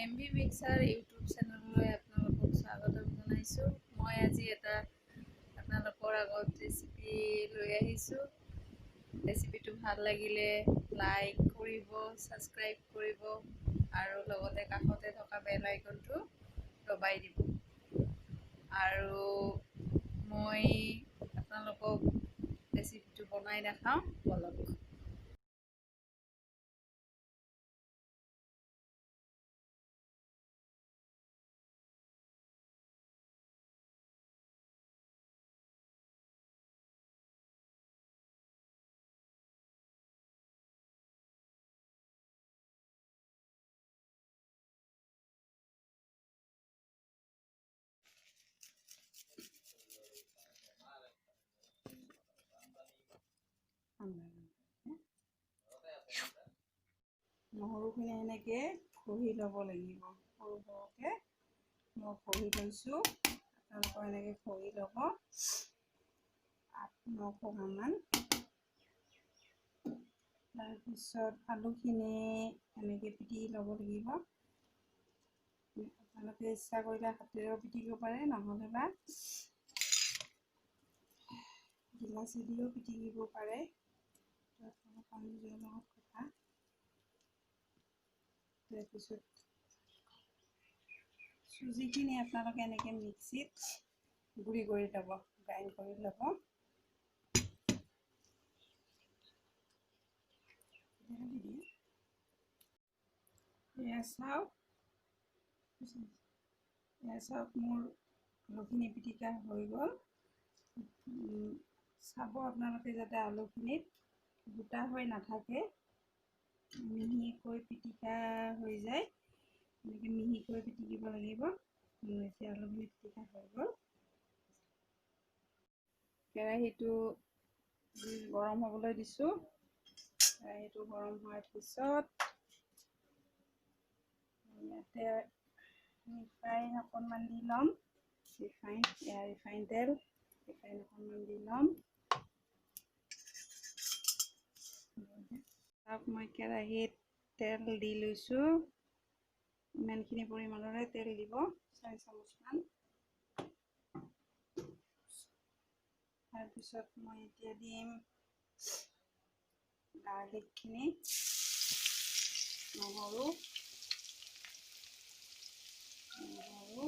M B mixer YouTube চেনেললৈ আপোনালোকক স্বাগতম জনাইছোঁ। মই আজি এটা আপোনালোকৰ আগত ৰেচিপি লৈ আহিছোঁ। ৰেচিপিটো ভাল লাগিলে লাইক কৰিব, ছাবস্ক্ৰাইব কৰিব আৰু লগতে কাষতে থকা বেল আইকনটো দবাই দিব। আৰু মই আপোনালোকক ৰেচিপিটো বনাই দেখাওঁ, বলক। নহৰুখিনি এনেকৈ ঘঁহি ল'ব লাগিব, সৰু সৰুকৈ মই ঘঁহি লৈছোঁ। আপোনালোকৰ এনেকৈ ঘঁহি ল'ব 8-9 ঘঁহামান। তাৰপিছত আলুখিনি এনেকৈ পিটিকি ল'ব লাগিব। আপোনালোকে ইচ্ছা কৰিলে হাতেৰেও পিটিকিব পাৰে, নহ'লে বা গিলাচেদিও পিটিকিব পাৰে, নিজৰ লগত কথা। তাৰপিছত চুজিখিনি আপোনালোকে এনেকৈ মিক্সিত গুড়ি কৰি ল'ব, গ্ৰাইণ্ড কৰি ল'ব। এয়া চাওক, এয়া চাওক, মোৰ আলুখিনি পিটিকা হৈ গ'ল। চাব আপোনালোকে যাতে আলুখিনিত গোটা হৈ নাথাকে, মিহিকৈ পিটিকা হৈ যায়। এনেকৈ মিহিকৈ পিটিকিব লাগিব। এতিয়া আলুখিনি পিটিকা হৈ গ'ল। কেৰাহীটো গৰম হ'বলৈ দিছোঁ। কেৰাহীটো গৰম হোৱাৰ পিছত ইয়াতে ৰিফাইন অকণমান দি ল'ম। ৰিফাইন, এয়া ৰিফাইন তেল, ৰিফাইন অকণমান দি ল'ম। মই কেৰাহীত তেল দি লৈছোঁ। ইমানখিনি পৰিমাণৰে তেল দিব, 4 চামুচমান। তাৰপিছত মই এতিয়া দিম গাৰ্লিকখিনি, নহৰু, নহৰু,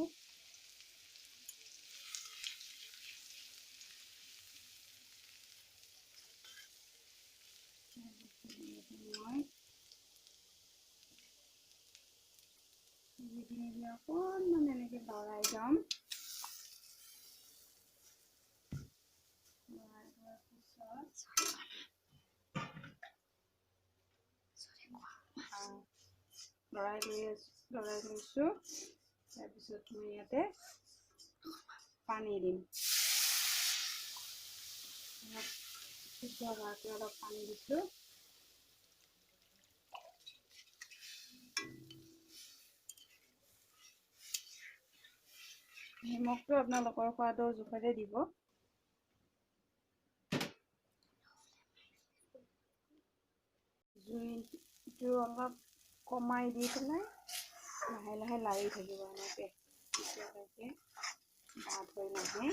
মই চুজিখিনি দি অকণমান এনেকৈ লৰাই ল'ম। লৰাই লোৱাৰ পিছত লৰাই লৈ লৰাই লৈছোঁ। তাৰপিছত মই ইয়াতে পানী দিম। অলপ শুদ্ধ হোৱাকৈ অলপ পানী দিছোঁ। নিমখটো আপোনালোকৰ সোৱাদৰ জোখেৰে দিব। জুইটো অলপ কমাই দি পেলাই লাহে লাহে লাৰি থাকিব এনেকৈ, তেতিয়ালৈকে ডাঠ হৈ নাহে।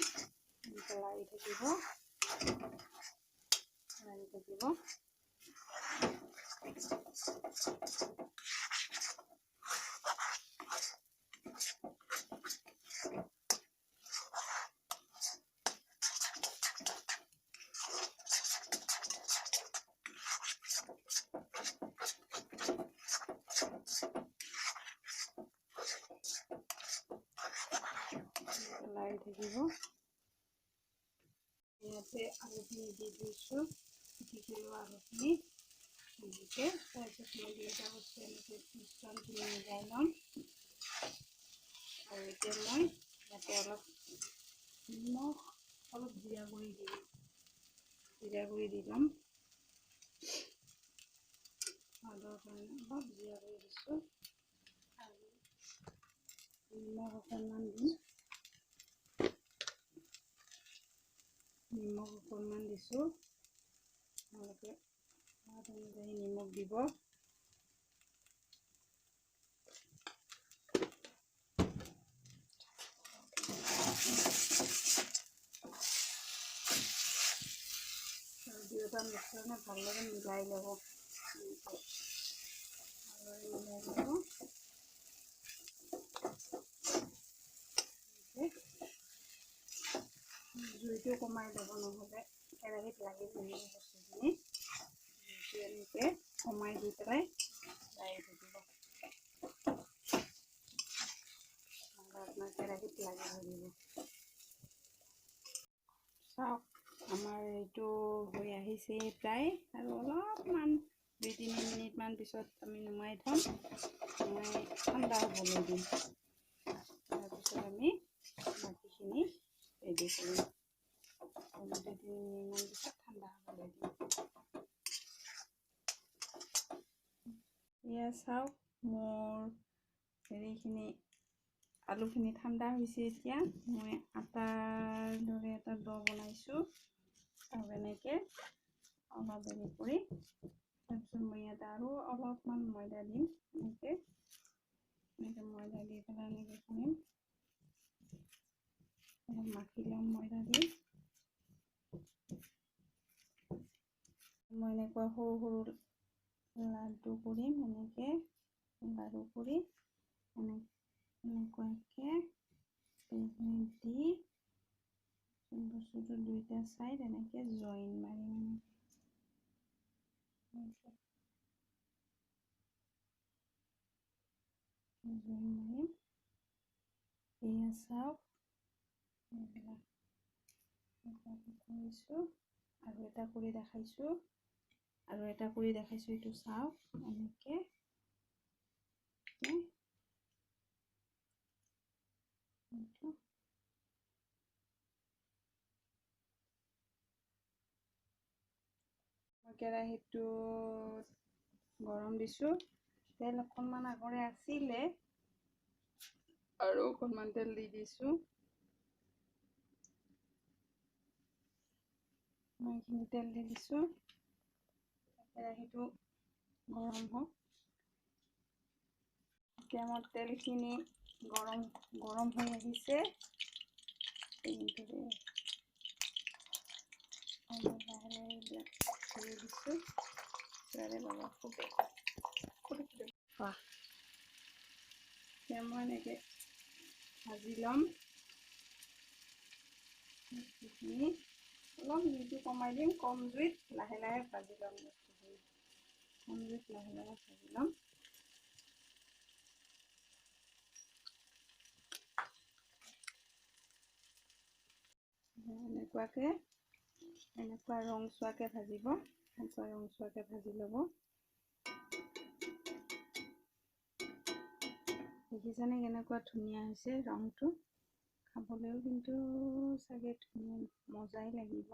এনেকৈ লাৰি থাকিব, লাৰি থাকিব। লাৰি থাকিব। ইয়াতে আলুখিনি দি দিছোঁ, পিটিকি লোৱা আলুখিনি এনেকৈ। তাৰপিছত মই দুয়োটা বস্তু এনেকৈ মিশ্ৰণখিনি মিলাই ল'ম। আৰু এতিয়া মই ইয়াতে অলপ নিমখ, অলপ জিৰা গুড়ি দিম, জিৰা গুড়ি দি ল'ম। সোৱাদৰ কাৰণে অলপ জিৰা গুড়ি দিছোঁ আৰু নিমখ অকণমান দিম। নিমখ অকণমান দিছোঁ। আপোনালোকে সোৱাদ অনুযায়ী নিমখ দিব। দুটা মিশ্ৰণে ভালদৰে মিলাই ল'ব। ভালদৰে মিলাই ল'ব। জুইটো কমাই ল'ব, নহ'লে কেৰাহীত লাগি ধৰিব বস্তুখিনি। জুইটো এনেকৈ কমাই দি পেলাই লাৰি থাকিব, নহ'লে আপোনাৰ কেৰাহীত লাগি ধৰিব। চাওক, আমাৰ এইটো হৈ আহিছে প্ৰায়। আৰু অলপমান 2-3 মিনিটমান পিছত আমি নুমাই থ'ম, নুমাই ঠাণ্ডা হ'বলৈ দিম। তাৰপিছত আমি বাকীখিনি ৰেডি কৰিম। 2-3 মিনিটমান পিছত ঠাণ্ডা হ'বলৈ দিম। এয়া চাওক, মোৰ হেৰিখিনি আলুখিনি ঠাণ্ডা হৈছে। এতিয়া মই আটাৰ দৰে এটা দ বনাইছোঁ। আৰু এনেকৈ অলপ হেৰি কৰি তাৰপিছত মই ইয়াত আৰু অলপমান ময়দা দিম। এনেকৈ এনেকৈ ময়দা দি পেলাই এনেকৈ কৰিম। অলপ মাখি ল'ম ময়দা দি। মই এনেকুৱা সৰু সৰু লাডু কৰিম। এনেকৈ লাড়ু কৰি এনেকুৱাকৈ দি বস্তুটো দুইটা চাইড এনেকৈ জইন মাৰিম। এনেকৈ জইন মাৰিম। এয়া চাওক, এইবিলাক কৰিছোঁ। আৰু এটা কৰি দেখাইছোঁ, আৰু এটা কৰি দেখাইছোঁ। এইটো চাওক, এনেকৈ এইটো মই কেৰাহীটোত গৰম দিছোঁ। তেল অকণমান আগৰে আছিলে, আৰু অকণমান তেল দি দিছোঁ। মই এইখিনি তেল দি দিছোঁ। কেৰাহীটো গৰম হওক। এতিয়া মোৰ তেলখিনি গৰম গৰম হৈ আহিছে। লাহে লাহে এইবিলাক কৰি দিছোঁ। বাবা, খুবেই। এতিয়া মই এনেকৈ ভাজি ল'ম বস্তুখিনি। অলপ জুইটো কমাই দিম। কম জুইত লাহে লাহে ভাজি ল'ম বস্তুখিনি। কম জুইত লাহে লাহে ভাজি ল'ম। এনেকুৱাকৈ এনেকুৱা ৰং চোৱাকৈ ভাজিব। এনেকুৱা ৰং চোৱাকৈ ভাজি ল'ব। দেখিছেনে কেনেকুৱা ধুনীয়া হৈছে ৰংটো? খাবলৈও কিন্তু চাগে ধুনীয়া মজাই লাগিব।